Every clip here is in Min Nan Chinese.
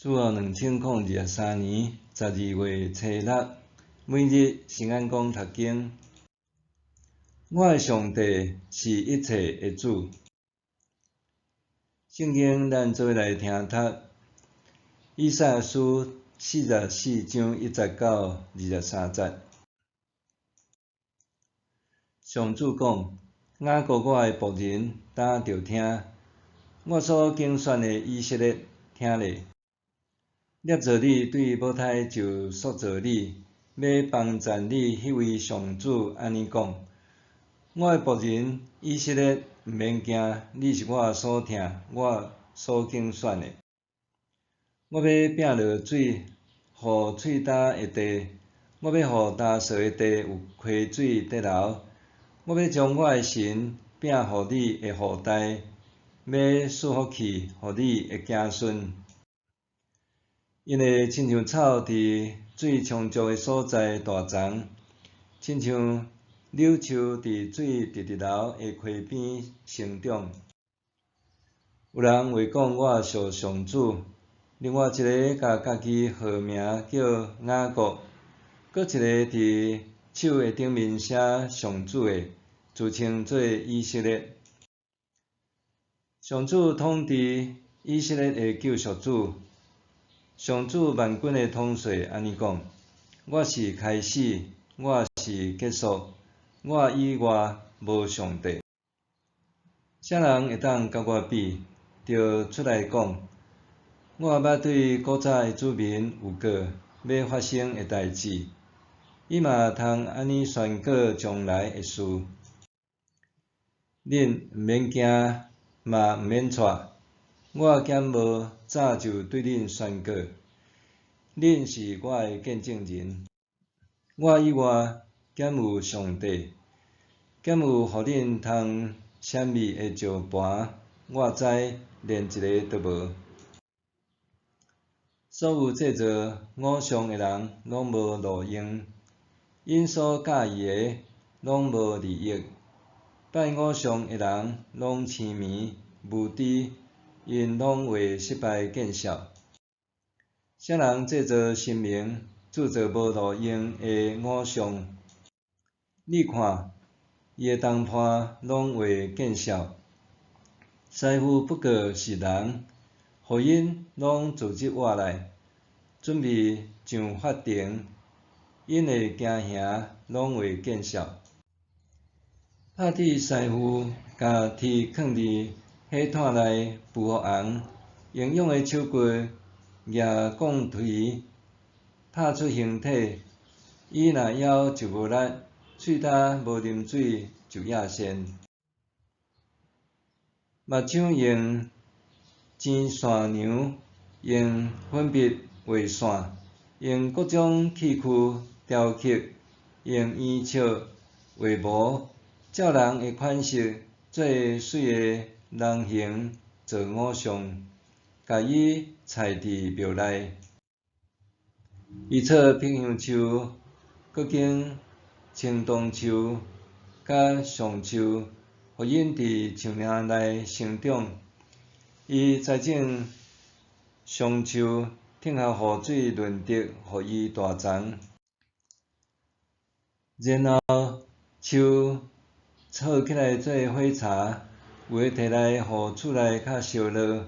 主後2023年12月初六，每日新安講讀經。我的上帝是一切的主。聖經咱做伙來聽讀，以賽亞書44章1節到23節。上主講：雅各我的僕人，擔著聽，我所揀選的以色列，聽咧。捏造你對母胎就塑造你，欲幫贊你彼位上主按呢講：我的僕人以色列，毋免驚，你是我所疼，我所揀選的。我欲摒落水，予喙焦的地；我欲予焦燥的地有溪水得流。我欲將我的神摒予你的後代，欲賜福氣予你的子孫。𪜶會親像草佇水充足的所在大叢，親像柳樹佇水直直流的溪邊生長。有人會講我屬上主，另外一个共家己號名叫雅各，閣一个佇手的頂面寫上主的，自稱做以色列。上主統治以色列的救贖主。上主萬軍的統帥按呢講：我是開始，我是結束，我以外無上帝。啥人會當佮我比？著出來講。我捌對古早的子民預告欲發生的代誌，伊嘛通按呢宣告將來的事。恁毋免驚，嘛毋免掣。我敢無早就對恁宣告，恁是我的見證人。我以外，敢有上帝？敢有予恁通閃避的石磐？我知，連一个都無。所有製造偶像的人，攏無路用；𪜶所佮意的，攏無利益。拜偶像的人，攏癡迷無知。𪜶攏會失敗見笑。啥人製造神明，鑄造無路用的偶像？你看，伊的同伴攏會見笑。師傅不過是人，予𪜶攏組織活來，準備上法庭，𪜶的驚嚇攏會見笑。拍鐵師傅共鐵囥佇火炭內孵予紅，用勇的手骨夯鋼錘，拍出形體。伊若枵就無力，喙焦無啉水就徛線。目睭用纖線娘，用粉筆畫線，用各種器具雕刻，用鉛笑畫模，照人的款式做媠的人形做偶像，共伊豺佇廟內。伊採柏香樹，閣揀青桐樹，佮橡樹，予𪜶佇樹林內生長。伊栽種松樹，聽候雨水潤澤，予伊大叢。然後樹採起來做火柴，有的提來予厝內較燒熱，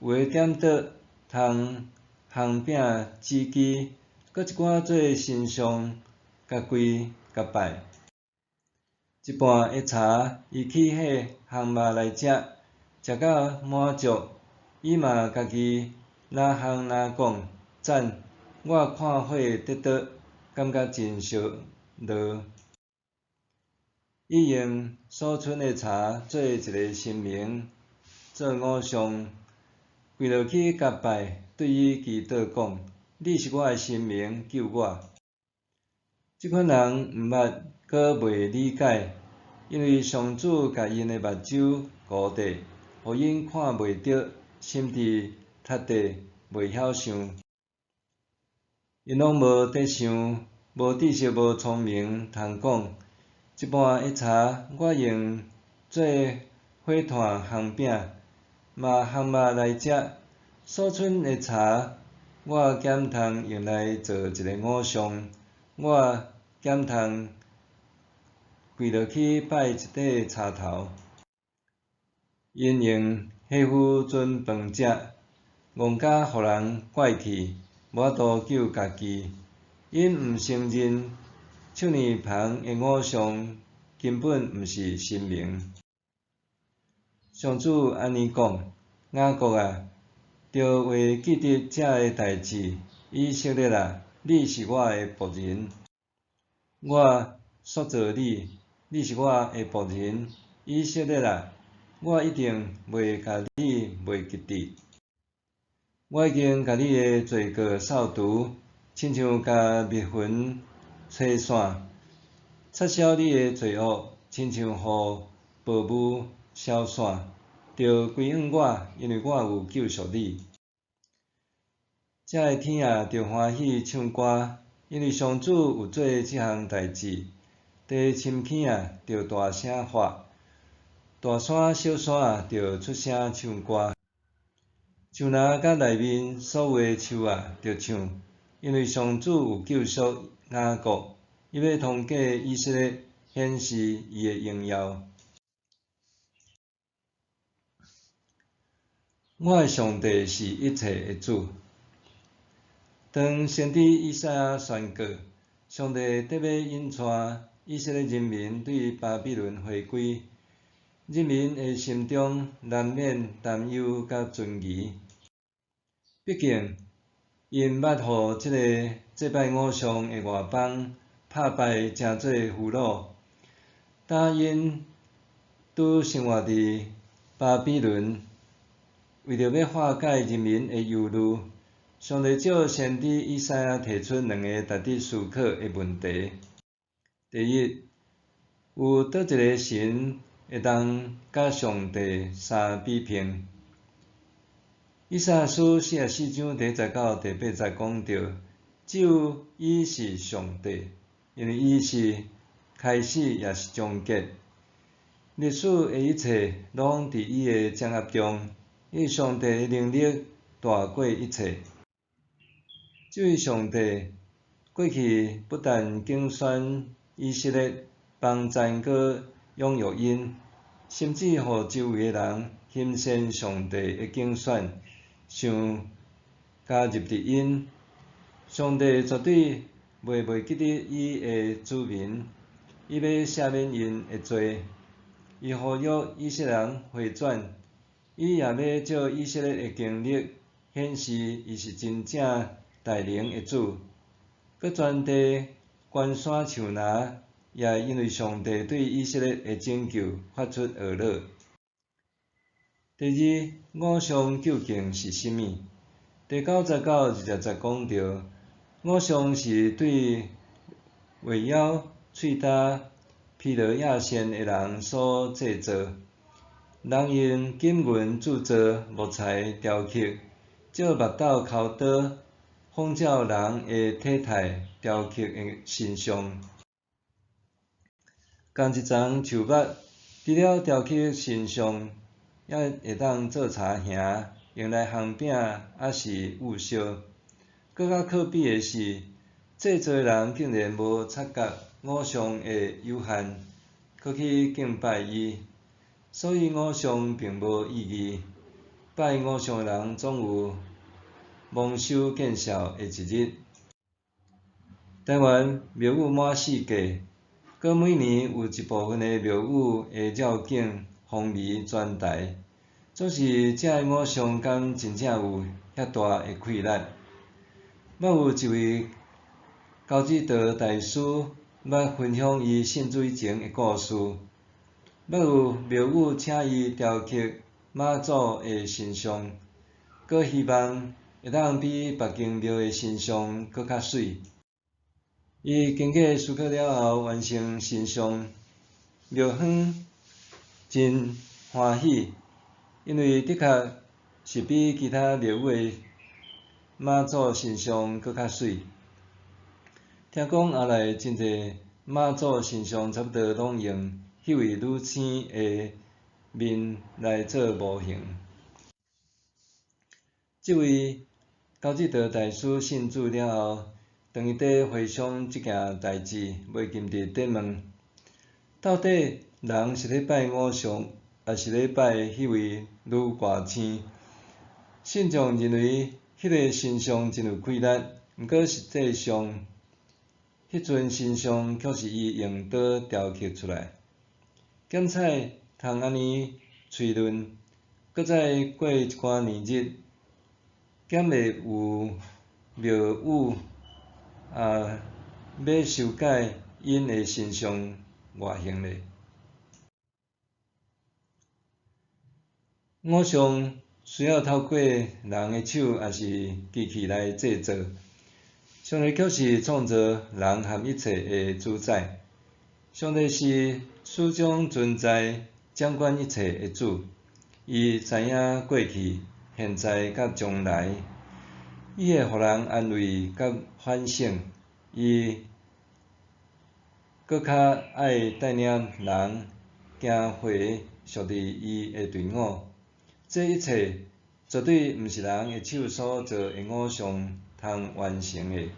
有的點桌通烘餅煮雞，閣一寡做神像，共跪共拜。一半的柴，伊起火烘肉來食，食到滿足，伊嘛家己若烘若講讚，我看火得著，感覺真燒熱。伊用所賰的柴做一个神明，做偶像，跪落去共拜，對伊祈禱講：你是我的神明，救我！這款人毋捌，閣袂理解，因為上主共𪜶的目睭糊地，予𪜶看袂著，心智窒地，袂曉想。𪜶攏無得想，無知識，無聰明，通講。一半的柴，我用做火炭烘餅，嘛烘肉來食。所賰的柴，我敢通用來做一个偶像？我敢通跪落去拜一塊柴頭？𪜶用火斧准飯食，戇甲予人怪去，無法度救家己。𪜶毋承認手耳旁的偶像根本毋是神明。上主按呢講：雅各啊，著會記得這个代誌。以色列啊，你是我的僕人，我塑造你，你是我的僕人。以色列啊，我一定袂共你袂記得。我已經共你的罪過掃除，親像共密雲吹散；擦消你的罪惡，親像予薄霧消散。著歸向我，因為我有救贖你。這个天啊，著歡喜唱歌，因為上主有做這項代誌。地深坑啊，著大聲喊；大山小山啊，著出聲唱歌。樹林佮內面所有的樹啊，著唱，因為上主有救贖雅各，伊欲通過以色列顯示伊的榮耀。我的上帝是一切的主。當先知以賽亞宣告，上帝得欲引帶以色列人民對巴比倫回歸，人民的心中難免擔憂佮存疑。畢竟，𪜶捌予這个祭拜偶像的外邦拍敗，成做俘虜。當𪜶拄生活佇巴比倫，為著欲化解人民的憂慮，上帝藉先知以賽亞提出兩个值得思考的問題。第一，有佗一个神會當佮上帝相比拼？以賽亞書44章第一節到第八節講到，只有伊是上帝，因為伊是開始也是終結，歷史的一切攏佇伊的掌握中，因為上帝的能力大過一切。這位上帝過去不但揀選以色列，幫贊閣養育𪜶，甚至予周圍的人欣羨上帝的揀選，想加入佇𪜶。上帝絕對袂袂記得伊的子民，伊欲赦免𪜶的罪。伊呼籲以色列人回轉，伊也欲藉以色列的經歷顯示伊是真正大能的主。閣全地關山樹林，也會因為上帝對以色列的拯救發出號咾。第二，偶像究竟是啥物？第九節到20節講到，偶像是對畫妖、喙焦、疲勞野線的人所製造，人用金銀鑄造、木材雕刻，借木斗剾刀，仿照人的體態雕刻的神像。仝一叢樹木，除了雕刻神像，也會當做柴瓦，用來烘餅，抑是焐燒。閣較可悲的是，製造的人竟然無察覺偶像的有限，閣去敬拜伊。所以偶像並無意義。拜偶像的人總有蒙羞見笑的一日。台灣廟宇滿四界，閣每年有一部分的廟宇會繞境風靡全台。總是這个偶像敢真正有遐大的氣力？捌有一位高志德大師捌分享伊信主以前的故事。捌有廟宇請伊雕刻媽祖的神像，閣希望會當比別間廟的神像閣較媠。伊經過思考了後，完成神像，廟方真歡喜，因為的確是比其他廟宇的媽祖神像閣較媠。聽講後來真濟媽祖神像差不多攏用彼位女星的面來做模型。這位高志德大师信主了后，當伊佇回想這件代誌，袂禁佇咧問：到底人是咧拜偶像，抑是咧拜彼位女歌星？信眾認為彼个神像真有氣力，毋過實際上，彼尊神像卻是伊用刀雕刻出來。檢採通按呢推論，閣再過一寡年日，敢會有廟宇欲修改𪜶的神像外形咧？偶像需要透過人的手抑是機器來製造，上帝卻是創造人和一切的主宰。上帝是始終存在、掌管一切的主，伊知影過去、現在佮將來，伊會予人安慰佮反省，伊閣較愛帶領人行回屬佇伊的隊伍。這一切絕對毋是人的手所做的偶像通完成的。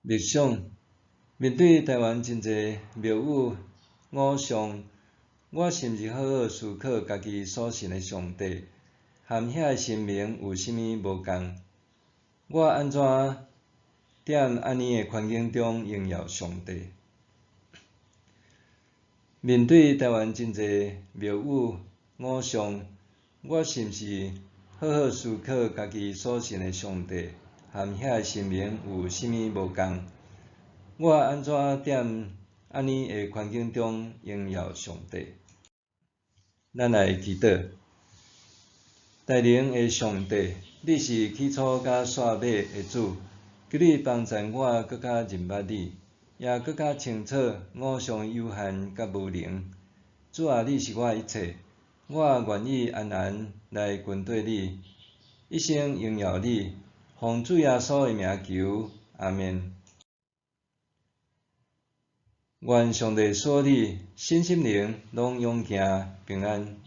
默想，面對台灣真濟廟宇偶像，我是毋是好好思考家己所信的上帝，和遐个神明有啥物無仝？我按怎佇按呢个環境中榮耀上帝？面對台灣真濟廟宇偶像，我是毋是好好思考家己所信的上帝，和遐个神明有啥物無仝？我按怎佇按呢个環境中榮耀上帝？咱來祈禱。大能的上帝，你是起初佮煞尾的主，求你幫助我閣較認捌你，也閣較清楚偶像有限佮無能。主啊，你是我一切，我願意安然來跟綴你，一生榮耀你，奉主耶穌的名求，阿們。願上帝賜你身心靈攏勇健平安。